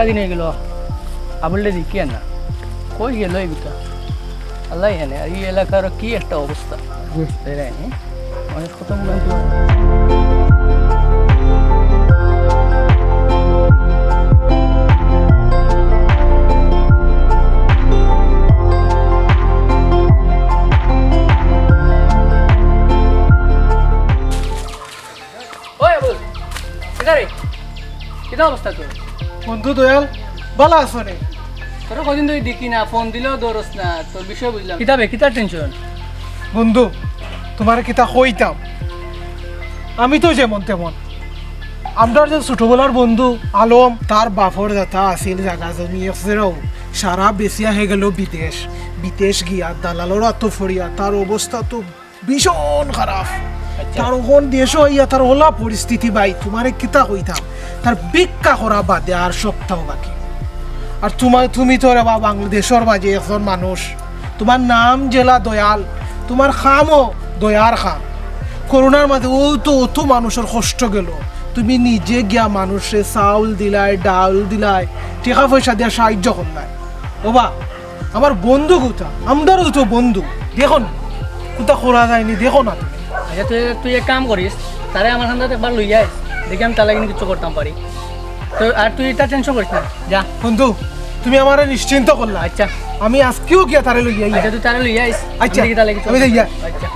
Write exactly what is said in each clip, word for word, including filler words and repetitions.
দিন অইগেলো, আবুলরে দেখিয়ার না। কই গেলো ই বেটা? আল্লায় জানে, আর ই এলাকার কি একটা অবস্থা। হুম। বেড়ায়নি। অনেক কত মনে হয়। ওই আবুল, কিতা রে? কিতা অবস্থা তোর? বন্ধু দয়াল, ভালা আছো নি? তোরে কয়দিন ধরি দেখি না, ফোন দিলেও ধরস না, তোর বিষয় বুঝলাম। কিতা বে, কিতা টেনশন? বন্ধু, তুমারে কিতা কইতাম, আমি তো যেমন তেমন। আমরার যে ছোটবেলার বন্ধু আলম, তার বাপর যেতা আছিল জাগা জমি এক জেরাও, সারা বেচিয়া হে গেলো বিদেশ। বিদেশ গিয়া দালালর আতো পড়িয়া তার অবস্থা তো ভীষণ খারাপ। আচ্ছা। তার অখন দেশো আইয়া তার অলা পরিস্থিতি ভাই, তুমারে কিতা কইতাম, তার ভিক্ষা করা বাদে আর সপ্তাহ বাকি। আর তুমার, তুমি তো রে বা বাংলাদেশর মাঝে একজন মানুষ, তুমার নাম যেলা দয়াল, তুমার কামও দয়ার কাম। করোনার মাঝে অউ তো অত মানুষর কষ্ট গেলো, তুমি নিজে গিয়া মানুষরে চাউল দিলায়, ডাউল দিলায়, টেকা পয়সা দিয়া সাহায্য করলায়। ওবা, আমার বন্ধু কুথা, আমরারও তো বন্ধু। দেখো না, কুথা করা যায়নি, দেখো না তুমি। আচ্ছা, তুই, তুই এক কাম করিস, তারে আমার কান্দাত একবার লইয়া আইস, দেখি আমি তার লাগি কিচ্ছু করতাম পারি। তো আর তুই ইতা টেনশন করিস না, যা। বন্ধু, তুমি আমারে নিশ্চিন্ত করলা। আচ্ছা। আমি আজকেউ গিয়া তারে লইয়া আইয়া। আচ্ছা, তুই তারে লইয়া আইস। আচ্ছা, আমি দেখি তার লাগি কিচ্ছু আমি যাইয়া। আচ্ছা।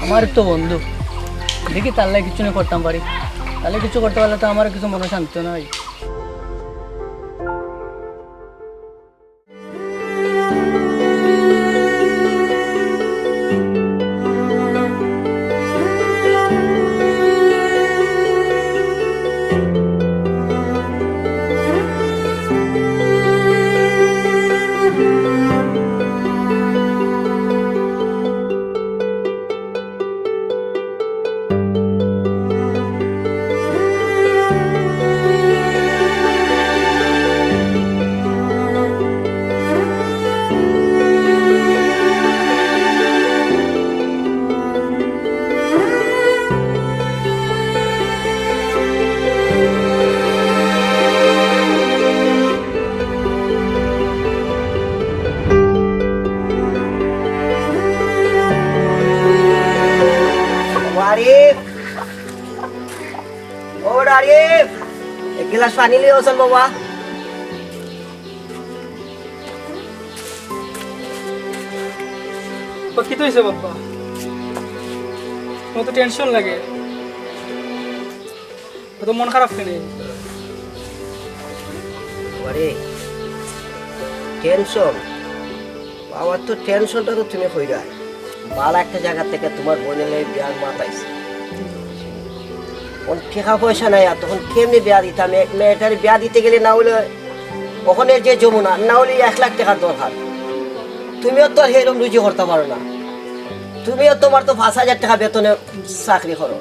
আমার তো বন্ধু, দেখি তার লাগি কিচ্ছু না করতাম পারি। তার লাগি কিচ্ছু করতে পারলে তো আমার কিছু মনে শান্তি না হয়। আরিফ, ও আরিফ, এক গিলাস পানি লইয়া আওছন বাবা। ও, কিতা অইছে বাবা? আমার তো টেনশন লাগে। অত মন খারাপ কেনে? আরে, টেনশন? বাবার তো টেনশনটা তো তুমি কইরায়। ভালা একটা জাগা থাকি তুমার বইনর লাগি বিয়ার মাত আইছে। অখন টেকা পয়সা নাই, আর তখন কেমনে বিয়া দিতাম? এক মেয়েটার বিয়া দিতে গেলে না অইলে অখানো যে যমুনা, না অইলে এক লাখ টেকার দরকার। তুমিও তো আর হেরম রুজি করতা পারো না, তুমিও, তুমার তো পাঁচ হাজার টেকা বেতনে চাকরি করো,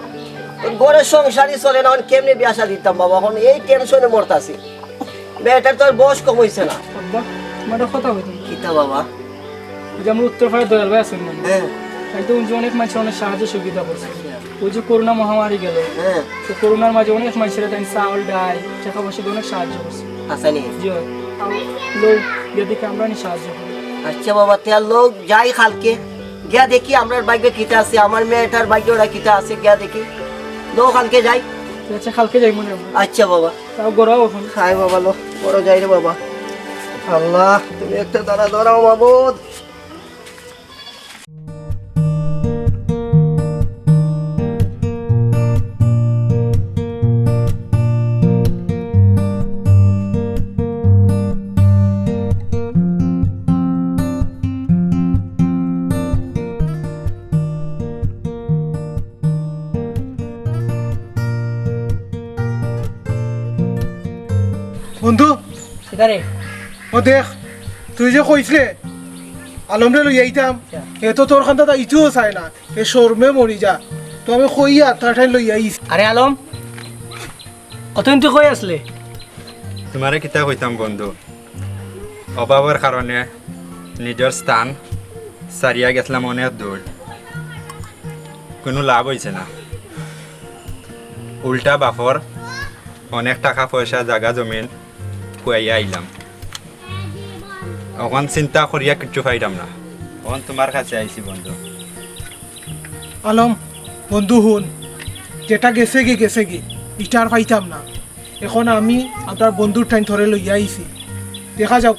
তো ঘরর সংসারই চলে না, অখন কেমনে বিয়া শাদি দিতাম বাবা? অখন এই টেনশনে মরতাছি। মেয়েটার তো আর বয়স কম অইছে না। আব্বা, তুমারে একটা কথা কইতাম। কিতা বাবা? অউ যে আমরার উত্তরপাড়ার দয়াল ভাই আছইন না? হ্যাঁ। তাইন তো অনেক মানষরে অনেক সাহায্য সুবিধা করছে। অউ যে করোনা মহামারী গেলো, হ্যাঁ। তো করোনার মাঝে অনেক মানষরে তাইন চাউল, ডাইল, টেকা পয়সা দিয়া অনেক সাহায্য করছে। আচ্ছা নি? জি অয়। লও, গিয়া দেখি আমরা নি সাহায্য করি। আচ্ছা বাবা, তে লও যাই কালকে। গিয়া দেখি আমরার ভাগ্যে কিতা আছে, আমার মেয়েটার ভাগ্যে ওরা কিতা আছে, গিয়া দেখি। লও কালকে যাই। আচ্ছা, কালকে যাইমু নে আমরা। আচ্ছা বাবা। তাও ঘরো অখন। হায় বাবা, লও, ঘরো যাই রে বাবা। আল্লাহ, তুমি একটা দয়া ধরো মাবুদ। বন্ধু, কিতা রে? ও দেখ, তুই যে কইছলে আলমরে লইয়া আইতাম, আচ্ছা। হে তো তোর কান্দাত আইতেও চায় না, হে শরমে মরি যা। তো আমি কইয়া তার ঠাইন লইয়া আইছি। আরে আলম, অতদিন তুই কই আছলে? তুমারে কিতা কইতাম বন্ধু, অভাবর কারণে নিজর স্থান ছাড়িয়া গেছলাম অনেক দূর, কুনু লাভ অইছে না। উল্টা বাপর অনেক টাকা পয়সা, জাগা জমিন খুয়াইয়া আইলাম, অখন চিন্তা করিয়া কিচ্ছু পাইলাম না। অখন তুমার কাছে আইছি বন্ধু। আলম, বন্ধু হুন, যেটা গেছেগি গেছেগি, ইটা আর পাইতাম না। অখন আমি আমরার বন্ধুর ঠাইন তোরে লইয়া আইছি, দেখা যাউক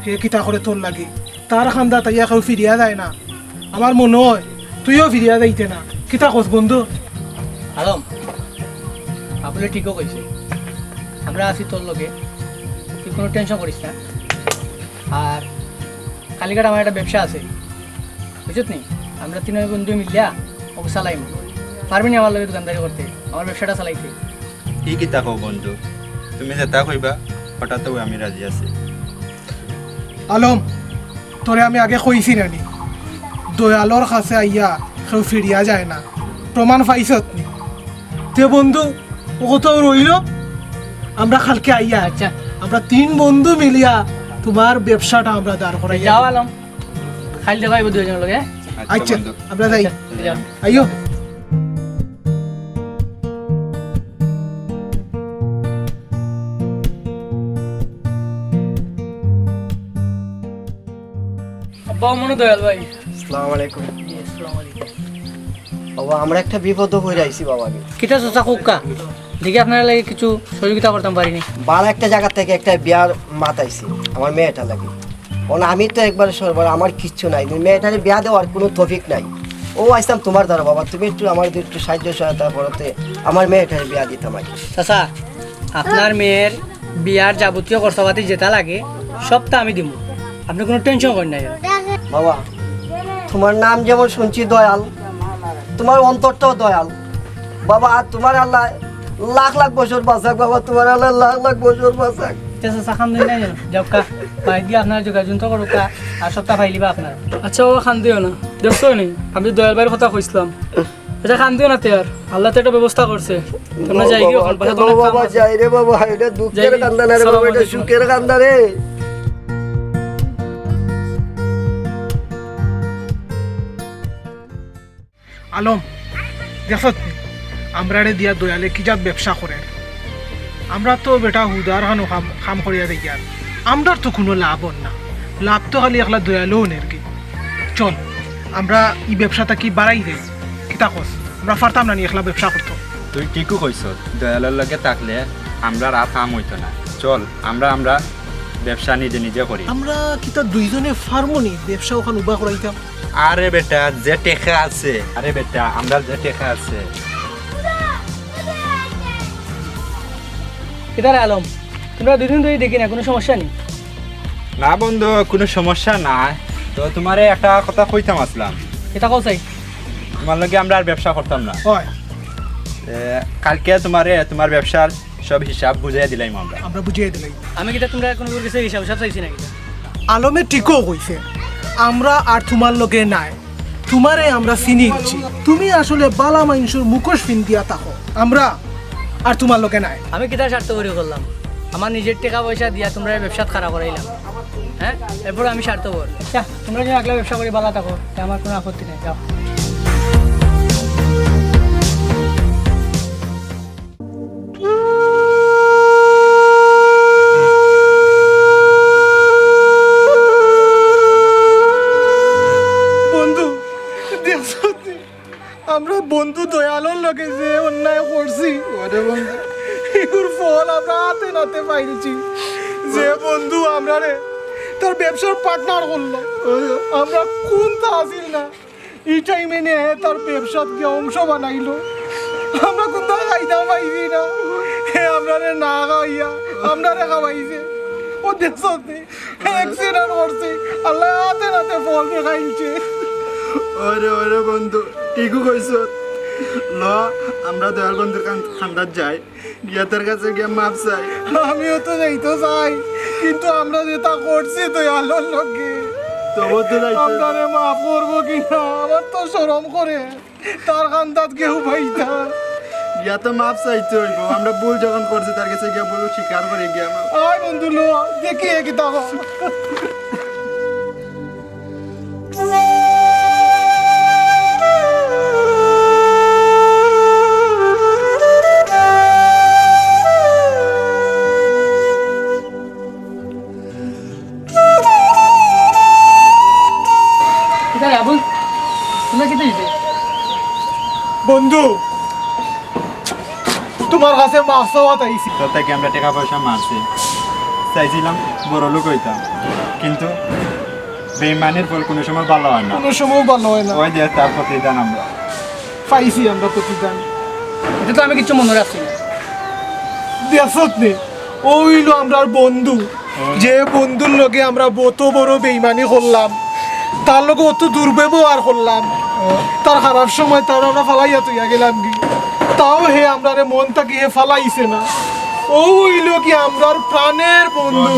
হে কিতা করে তোর লাগি। তার কান্দাত আইয়া কেউ ফিরিয়া যায় না, আমার মনো অয় তুইও ফিরিয়া যাইতে না। কিতা কস বন্ধু? আলম, আপনে ঠিকউ কইছে, আমরা আছি তোর লগে, তুই কুনু tension করিস না। আর কালিকার আমার একটা ব্যবসা আছে, বুঝছত নি? আমরা তিনজন বন্ধু মিলিয়া অগু চালাইমু। পারবি নি আমার লগে দোকানদারি করতে, আমার ব্যবসাটা চালাইতে? ই কিতা কও বন্ধু, তুমি যেটা কইবা অটাতেউ আমি রাজি আছি। আলম, তোরে আমি আগে কইছি না নি, দয়ালর কাছে আইয়া কেউ ফিরিয়া যায় না, প্রমাণ পাইছত নি? তে বন্ধু, অগু তো রইলো, আমরা কালকে আইয়া, আচ্ছা। আমরা তিন বন্ধু মিলিয়া তুমার ব্যবসাটা আমরা দাঁড় করাই। যাও আলম, কাইল দেখা অইবো দুইজনর লগে। আচ্ছা, আচ্ছা, বন্ধু। আমরা যাই। আচ্ছা, যাও। আইও। আব্বা, ও মনো দয়াল ভাই। আসসালামু আলাইকুম। জি, আসসালামু আলাইকুম। বাবা, আমরা একটা বিপদো পড়ি আইছি বাবা আমি। কিতা চাচা কউক্কা? দেখি আপনার লাগি কিছু সহযোগিতা করতাম পারি নি। বালা একটা জাগা থাকি একটা বিয়ার মাত আইছে আমার মেয়েটার লাগি। অখন আমি তো একবারে সর্বহারা, আমার কিচ্ছু নাই। মেয়েটারে বিয়া দেওয়ার কুনু তৌফিক নাই। অউ আইছলাম তুমার দ্বারা বাবা, তুমি একটু আমার একটু সাহায্য সহায়তা করতে আমার মেয়েটারে বিয়া দিতাম আর কি। চাচা, আপনার মেয়ের বিয়ার যাবতীয় খরচাপাতি যেটা লাগে সবটা আমি দিমু, আপনে কুনু tension করইন না। বাবা, তুমার নাম যেমন শুনছি দয়াল, তুমার অন্তরটাও দয়াল। বাবা, আর তুমারে আল্লায় লাখ লাখ বছর বাঁচাউক বাবা, তুমারে আল্লায় লাখ লাখ বছর বাঁচাউক। আচ্ছা, আচ্ছা, কান্দইন না, যাউক্কা, বাইরে গিয়া আপনার যোগাযোগ তো করউক্কা, আর সবটা পাইলিবা আপনার। আচ্ছা বাবা, কান্দিও না, দেখছো নি, আমি দয়াল ভাইর কথা কইছলাম। আচ্ছা, কান্দিও না তে আর, আল্লায় তো একটা ব্যবস্থা করছে। তোমরা যাইগি অখন, বাসাত অনেক কাম আছে। যাই রে বাবা, এটা দুঃখের কান্দা না রে বাবা, এটা সুখের কান্দা রে। আলম, দেখছত নি? আমরারে দিয়া দয়ালে কি জাত ব্যবসা করের। আমরা তো বেটা হুদার খানো কাম, কাম করিয়া দেখিয়ার। আমরার তো কুনু লাভ অর না। লাভ তো খালি একলা দয়ালও নেরগি। চল, আমরা ই ব্যবসা থাকি বাড়াই দেই। কিতা কস? আমরা পারতাম না নি একলা ব্যবসা করতো? তুই ঠিকউ কইছস, দয়ালর লগে থাকলে আমরার আর কাম অইতো না। চল, আমরা, আমরা ব্যবসা নিজে নিজে করি। আমরা কিতা দুইজনে পারমু নি ব্যবসা অখান উবা করাইতাম? আরে বেটা, যে টেকা আছে, আরে বেটা, আমরার যে টেকা আছে। কিতা রে আলম, তুমরা দুইদিন ধরি দেখি না, কুনু সমস্যা নি? না বন্ধু, কুনু সমস্যা নাই। তো তুমারে একটা কথা কইতাম আছলাম। কিতা কও চাই? তুমার লগে আমরা আর ব্যবসা করতাম না। অয়। এ, কালকে তুমারে তুমার ব্যবসার সব হিসাব বুঝাইয়া দিলাইমু আমরা। আমরা বুঝাইয়া দিলাই। আমি কিতা তুমরার কুনু গেছে হিসাব, হিসাব চাইছি না কিতা? আলমে ঠিকউ কইছে, আমরা আর তুমার লগে নাই, তুমারে আমরা চিনিলিছি। তুমি আসলে বালা মাইনষর মুখোশ পিন্দিয়া থাকো, আমরা আর তুমার লগে নাই। আমি কিতা স্বার্থপরি করলাম? আমার নিজর টেকা পয়সা দিয়া তুমরারে ব্যবসাত খাড়া করাইলাম, হ্যাঁ? এরপর আমি স্বার্থপর? আচ্ছা, তুমরা যদি একলা ব্যবসা করি বালা থাকো, তে আমার কুনু আপত্তি নাই, যাও। বন্ধু, দেখছো নি? আমরা বন্ধু দয়ালর লগে যে অন্যায় করছি, ওরে বন্ধু, ইগুর ফল আমরা আতে নাতে পাইলছি। যে বন্ধু আমরারে তার ব্যবসার partner করলো, আমরা কুন্তা আছিল না। ই টাইমে নে হে তার ব্যবসাত গিয়া অংশ বানাইলো। আমরা কুন্তা খাইতাম পাইছি না। হে আমরারে না খাওয়াইয়া, আমরারে খাওয়াইছে। ও দেখছো তে, accident করছে। আল্লায় আতে নাতে ফল দেখাইছে। ওরে, ওরে বন্ধু, ঠিকউ কইছস। ল, আমরা দয়াল বন্ধুর কান-, কান্দাত যাই। গিয়া তার কাছে গিয়া মাফ চাই। আমিও তো যাইতো চাই, কিন্তু আমরা যেটা করছি দয়ালর লগে, তবু তো যাইতো। আমরারে মাফ করবো কি না? আমার তো শরম করে, তার কান্দাত গিয়া উবাইতা। গিয়া তো মাফ চাইতে অইবো। আমরা ভুল যখন করছি, তার কাছে গিয়া ভুল স্বীকার করি গিয়া মাফ। আয় বন্ধু, ল, দেখি এ কিতা কয়। আবুল, তোমরা কিতা অইছে? বন্ধু, তোমার কাছে মাফ চাওয়াত আইছি। তোর থাকি আমরা টেকা পয়সা মারছি, চাইছিলাম বড় লোক অইতাম, কিন্তু বেইমানির ফল কোনো সময় ভালা অয় না। কোনো সময় ভালা অয় না। ওই দেখ, তার প্রতিদান আমরা। পাইছি আমরা প্রতিদান। ইটা তো আমি কিচ্ছু মনো রাখছি না। দেখছত নি, অউ অইলো আমরার বন্ধু। যে বন্ধুর লগে আমরা অত বড় বেইমানি করলাম, তার লগে অত দুর্ব্যবহার করলাম, তার খারাপ সময় তারে আমরা ফালাইয়া থইয়া গেলামগি, তাও হে আমরারে মন থাকি হে ফালাইছে না। অউ অইলো গি আমরার প্রাণের বন্ধু।